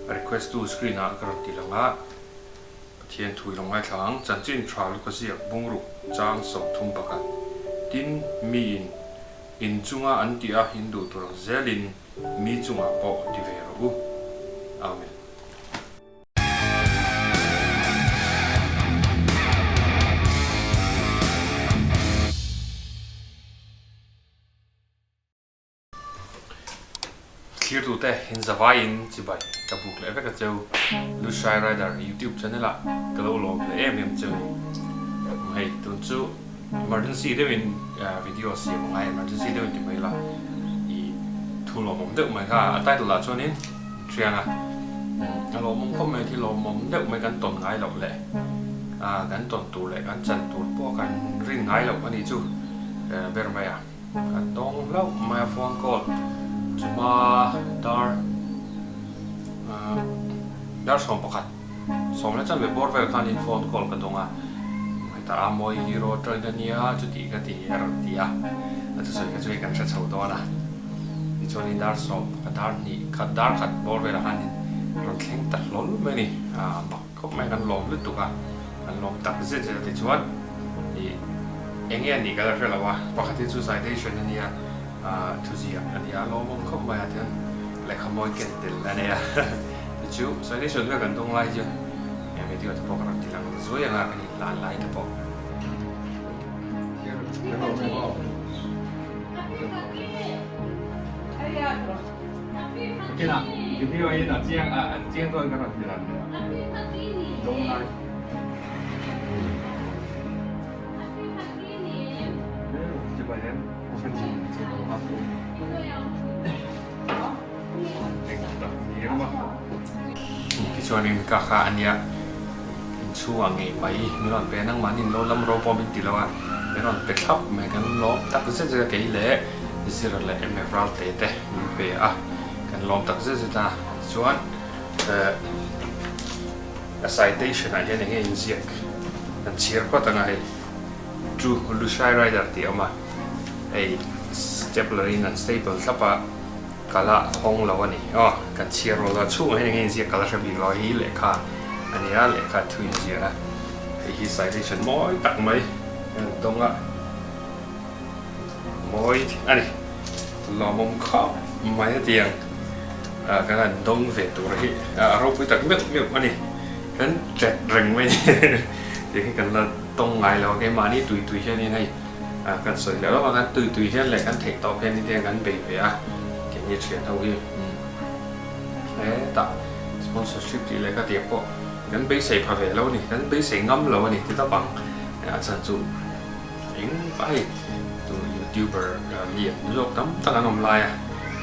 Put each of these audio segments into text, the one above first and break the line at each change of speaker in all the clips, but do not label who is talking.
A request tu screen ah ka rawn ti lang a, Pathian thu i lo ngaithla ang, chanchin tha luka ziak bungruk chang 31. Tin, miin in chunga an tih a in duh tur ang zelin mi chungah pawh ti ve rawh u. Amen. Thlirtute inzavaiin chibai ka buk leh vek a cheu. Lushai Rider YouTube channel ah ka lo lawm hle em em cheu ni. Hei tun chu emergency deuhin video siam a ngai emergency deuhin ti mai la i thu lawmawm deuh mai kha a title ah chuanin thiang a a lawmawm khawp mai thil lawmawm deuh mai kan tawn ngai loh leh kan tawn tur leh kan chan tur pawh kan rin ngai loh a nih chu ber mai a. Ka tawng hlauh mai a phone call chuma dar dar 11 sawm leh chanve bawr vel khanin phone call ka dawng a hetah a mawi hero atangin a nia chuti ka ti a rawn ti a a thusawi kha chu hei kan hre chho dawn a tichuanin dar 11 dar hnih khat dar khat bawr velah khanin rawn thleng ta hlawl mai a ni a mak khawp mai kan lawm lutuk a kan lawm tak zet zet a tichuan ih eng nge a nih ka la hre lo a, pakhat hi chu citation a nia, thuziak a nia, a lawmawm khawp mai a tichuan lehkha mawi ken tel a nei a, tichu citation vel kan dawng lai chu video te pawh ka rawn ti lang zuai ang a, kan inlan lai te pawh. Video in a chiang a chiang dawn ka rawn ti lang dawng lai. Tichuanin ka kha a nia inchhungah ngei mai min rawn pe a, nangmahni in lo lam ro pawh min ti lo a, min rawn pe thlap mai kan lawm tak zet zet a kei leh zir leh MF Ralte te min pe a, kan lawm tak zet zet a tichuan eh. A citation ah hian enge inziak an chhiar phawt anga hei True Lushai Rider tih a awm a, hei stapler in an staple thlap a, kal a hawng lo a ni. Aw kan chhiar rual a chhungah hian enge inziak kal a hre bik lo a, hei hi lehkha a ni a, lehkha thu inziah a, hei hi citation mawi tak mai an dawng a, mawi a ni. Lawmawm khawp mai a tiang kan han dawng ve tur hi a ropui tak meuh meuh a ni. Kan chat reng mai ni tih hi kan la tawng ngai lo a, keimahni tui tui hianin hei kan sawi leh lawk a, kan tui tui hian leh kan theih tawp hian tiang kan bei ve a, keini thian ho hi hetah sponsorship tih leh ka tiang pawh kan beisei pha ve lo a ni, kan beisei ngam lo a ni ti tawp ang a chhan chu. Eng vai tur youtuber lian zawk tam tak an awm lai a,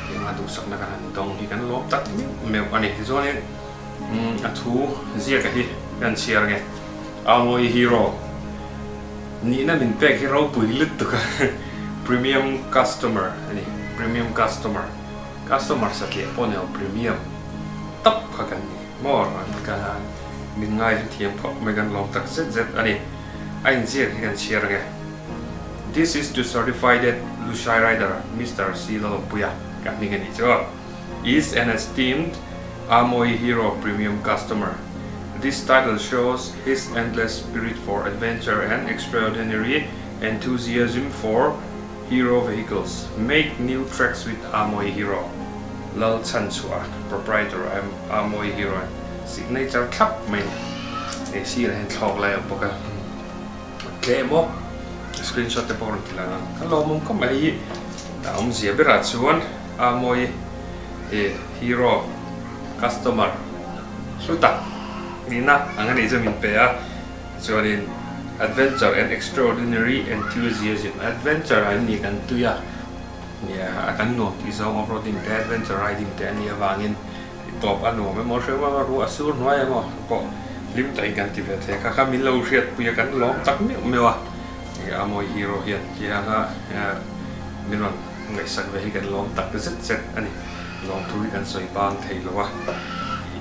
tianga duhsakna kan han dawng hi kan lawm tak meuh meuh a ni. Tichuanin a thu ziaka hi kan chhiar nge Amoy Hero nihna min pek hi ropui lutuk a, premium customer a ni, premium customer, customer satliah pawh ni lo premium tawp kha kan ni maw min ngaihlu thiam khawp mai kan lawm tak zet zet a ni. A inziak hi kan chhiar ange. This is to certify that Lushai Rider Mister C Lalawmpuia ka hming a nih chu is an esteemed Amoy Hero Premium customer. This title shows his endless spirit for adventure and extraordinary enthusiasm for hero vehicles. Make new tracks with Amoy Hero. Lal Chhanchhuah, Proprietor, Amoy Hero Signature thlap mai ni. Hei sirah hian thlawk lai a awm bawk a, tlem aw screenshot te pawh rawn ti lang ang. Ka lawmawm khawp mai hei hi a awmzia berah chuan Amoy Hero customer hlu tak nihna ang a nih chu min pe a. Chuanin Adventure and Extraordinary Enthusiasm, Adventure ah ni kan tui a, nia a kan nuam tih zawng off-roading te adventure riding te a nih avangin tawp a nuam emaw hreu emaw ruah a sur hnuai emaw pawh hlim takin kan ti ve thei a, kha kha min lo hriatpui a kan lawm tak meuh meuh a, Amoy Hero hian tianga min rawn ngaihsak ve hi kan lawm tak zet zet a ni, lawmthu hi kan sawi bang thei lo a.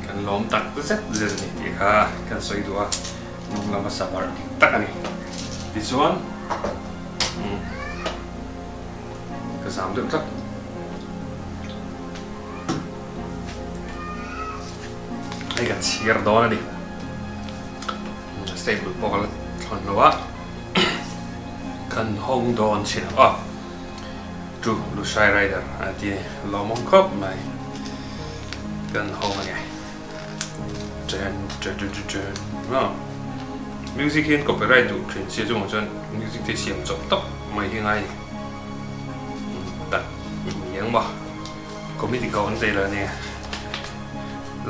Kan lawm tak zet zet a ni tih kha kan sawi duh a, hnung lama sabar dik tak a ni. Tichuan ka zam deuh tlat. Hei kan chhiar dawn a ni. Stable pawh ka la thlawn lo a, kan hawng dawn chin ang aw. Chu Lushai Rider a ti a ni, lawmawm khawp mai. Kan hawng a ni. Chen chen chen chen chen aw. Music hian copyright duh thin sia chungah chuan music te siam chawp tawp mai hi ngai a ni. Tak ni ang maw. Committee ka awm thei lo ania.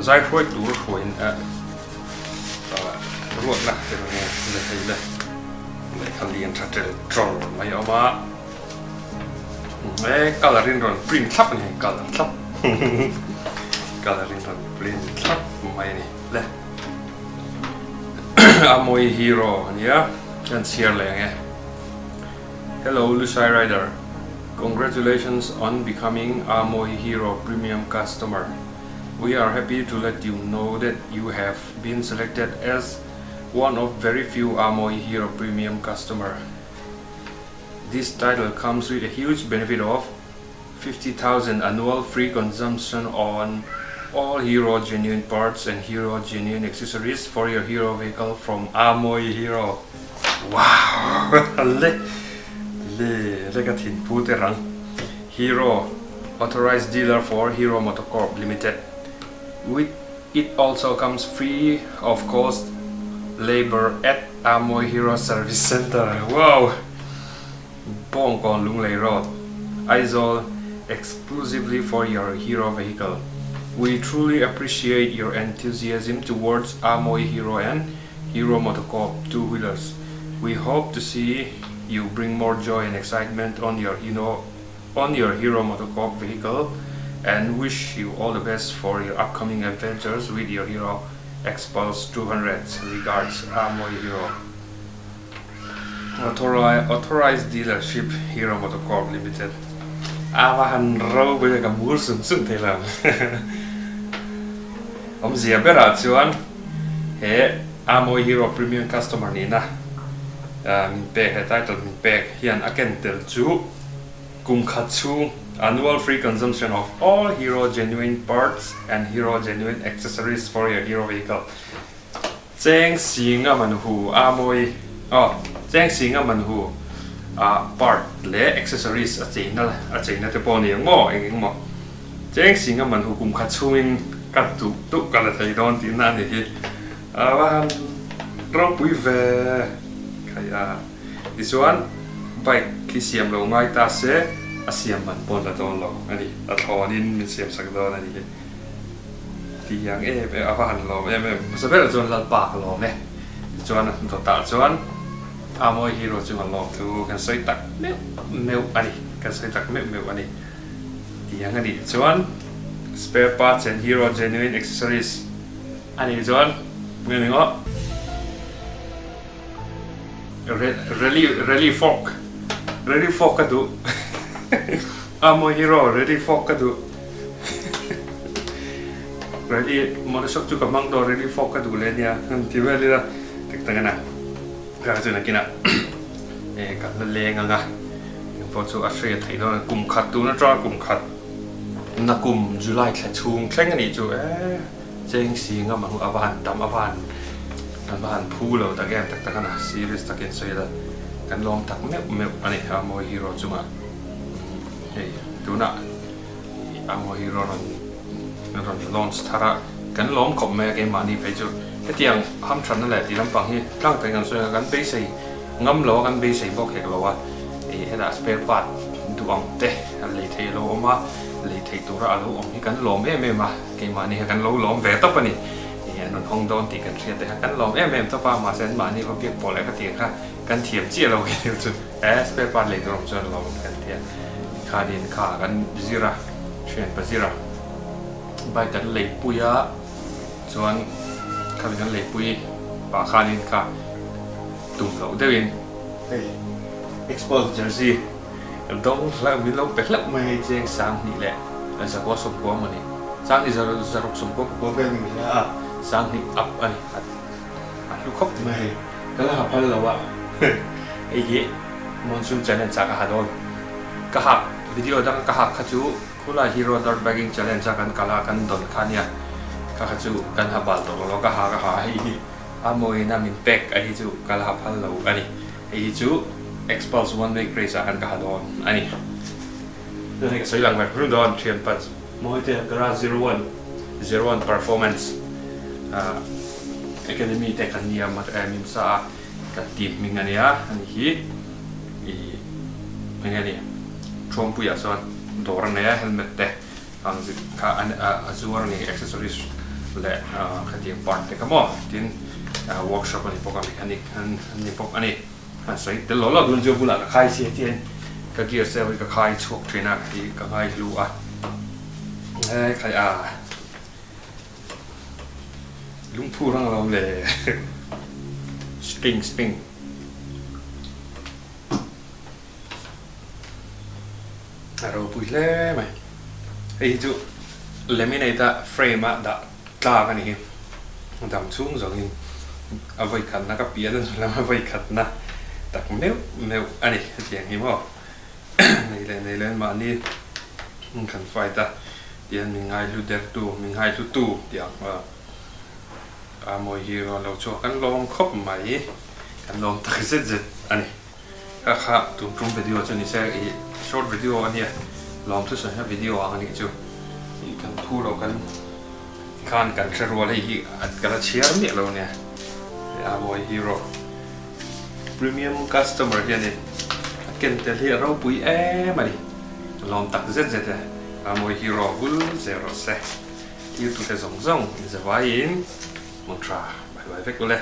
Zai hruai tur hruaiin a ruatna te ang nge la thei le. Lehkha lian tha tel ṭawr mai a awm a. E colour in rawn print thlap a ni, colour thlap. Colour in rawn print thlap mai a ni le. A mawi hero a nia, kan chhiar leh ang e. Hello Lushai Rider, congratulations on becoming a Mawi Hero Premium customer. We are happy to let you know that you have been selected as one of very few Amoy Hero Premium customer. This title comes with a huge benefit of 50,000 annual free consumption on all Hero genuine parts and Hero genuine accessories for your Hero vehicle from Amoy Hero. Wow! Le le le ka thin phu te rang. Hero authorized dealer for Hero MotoCorp Limited. With it also comes free of cost labor at Amoy Hero Service Center. Wow! Bawngkawn Lunglei Road, Aizawl exclusively for your Hero vehicle. We truly appreciate your enthusiasm towards Amoy Hero and Hero MotoCorp two-wheelers. We hope to see you bring more joy and excitement on your you know on your Hero MotoCorp vehicle and wish you all the best for your upcoming adventures with your Hero XPulse 200. Regards, Amoy Hero. Authorized Dealership Hero MotoCorp Limited A va han ro pui ka mur sung sung thei lo. Awmzia berah chuan he Amoy Hero Premium Customer nihna min pek he title min pek hian a ken tel chu kum khat chhung annual free consumption of all Hero genuine parts and Hero genuine accessories for your Hero vehicle Cheng Singa man hu a mawi aw Cheng Singa man hu a part leh accessories a cheina a cheina te pawh a ni ang maw eng eng maw Cheng Singa man hu kum khat chhungin ka duh duh ka la thei dawn tihna a ni hi a va han ropui ve khai a tichuan bike khi siam lo ngai ta se a siam man pawh la dawn lo a ni a thlawnin min siam sak dawn a ni hi. Ti ang em em a va han lawm em em hmasa ber chuan Lalpa ka lawm e tichuan dawtah chuan Amawi hero chu kan lawm thu kan sawi tak meuh meuh a ni kan sawi tak meuh meuh a ni ti ang a nih chuan spare parts and hero genuine accessories a nih chuan nge ni ngawh Rally rally fork rally fork ka duh Amawi hero rally fork ka duh. Rally motorcycle chu ka hmang tawh rally fork ka duh leh ania han ti vel ila tak tak a ka chu nakinah eh kan la leng ang a engpawh chu a hriat theih dawn a kum khat tun atanga kum khat nakum July thla chhung thleng a nih chu eh cheng si ngam ang a va han tam a va han a va han phu lo tak em tak tak a na serious takin sawi ila kan lawm tak meuh meuh a ni a mawi hero chungah hei tunah. Amo hi rawn rawn launch thar a, kan lawm khawp mai a keimahni phei chu hetiang hamthatna leh tih lampang hi tlang takin kan sawi ang a, kan beisei ngam lo a, kan beisei bawk hek lo a, ih hetah spare part duh ang te a lei theih a lo awm a, lei theih tura a lo awm hi kan lawm em em a, keimahni kha kan lo lawm ve tawp a ni, ih an rawn hawng dawn tih kan hriat te kha kan lawm em em tawp a, mahse anmahni va biak pawh leh ka tih ang kha kan thiam chiah lo khi chu e spare part lei tur awm chuan lawm kan ti a. Khanin kha kan zir a, thianpa zir a, bike kan leipui a, chuan khami kan leipui pah khanin kha tum loh deuhin hei Xpulse jersey dawng hlauh min lo pe hlauh mai hei cheng sanghnih leh zakua sawmkua maw ni sanghnih zaruk sawmkua pakua vel ni mai a sanghnih up a ni a hlu khawp mai hei ka la ha phal lo a hei hi Monsoon challenge ah ka ha dawn. Ka hak video dang ka hak kha chu khulai Hero Dirt Biking Challenge a kan kal a kan dawn kha nia. Kha kha chu kan ha bal tawh lo a, ka ha ka ha a, hei hi a mawina min pek a hi chu ka la ha phal lo a ni. Hei hi chu Xpulse one week race ah khan ka ha dawn a ni. Chuan hei ka sawi lang ve hlum dawn thianpa Mawite Garage 01 01 Performance Academy te kan nia min sa a kan team hming a nia a ni hi ih eng nge ni Thuampuiah chuan dawr a nei a helmet te ang kha a zuar a ni accessories leh khatiang part te kha maw tin workshop a ni bawk a mechanic an ni bawk a ni. An sawi tel lo lo dun chu bulah ka khai si tiin ka gear save hi ka khai chhuak thin a tih ka ngai hlu a he khai a lungphu rang lo le spring spring a ropui hle mai hei hi chu laminate a frame a dah tlak a ni hi dam chhung zawngin a vawi khatna ka pian a lam a vawi khatna tak meuh meuh a ni hetiang hi maw nei leh nei leh mahni kan fight a tihian min ngaihlu dertu min ngaihlu tu tih ang a mawi hi rawn lo chhuak kan lawm khawp mai kan lawm tak zet zet a ni. Kha kha tun tum video chu ni se ih short video a nia lawm thu sawi na video ang a nih chu ih kan thu loh kan khan kan hre rual hei hi ka la chhiar miah lo nia a mawi hero premium customer hian in a ken tel hi a ropui em a ni lawm tak zet zet e a mawi hero vul zel rawh se thil tute zawng zawng inzavaiin mantra bye bye vek ule.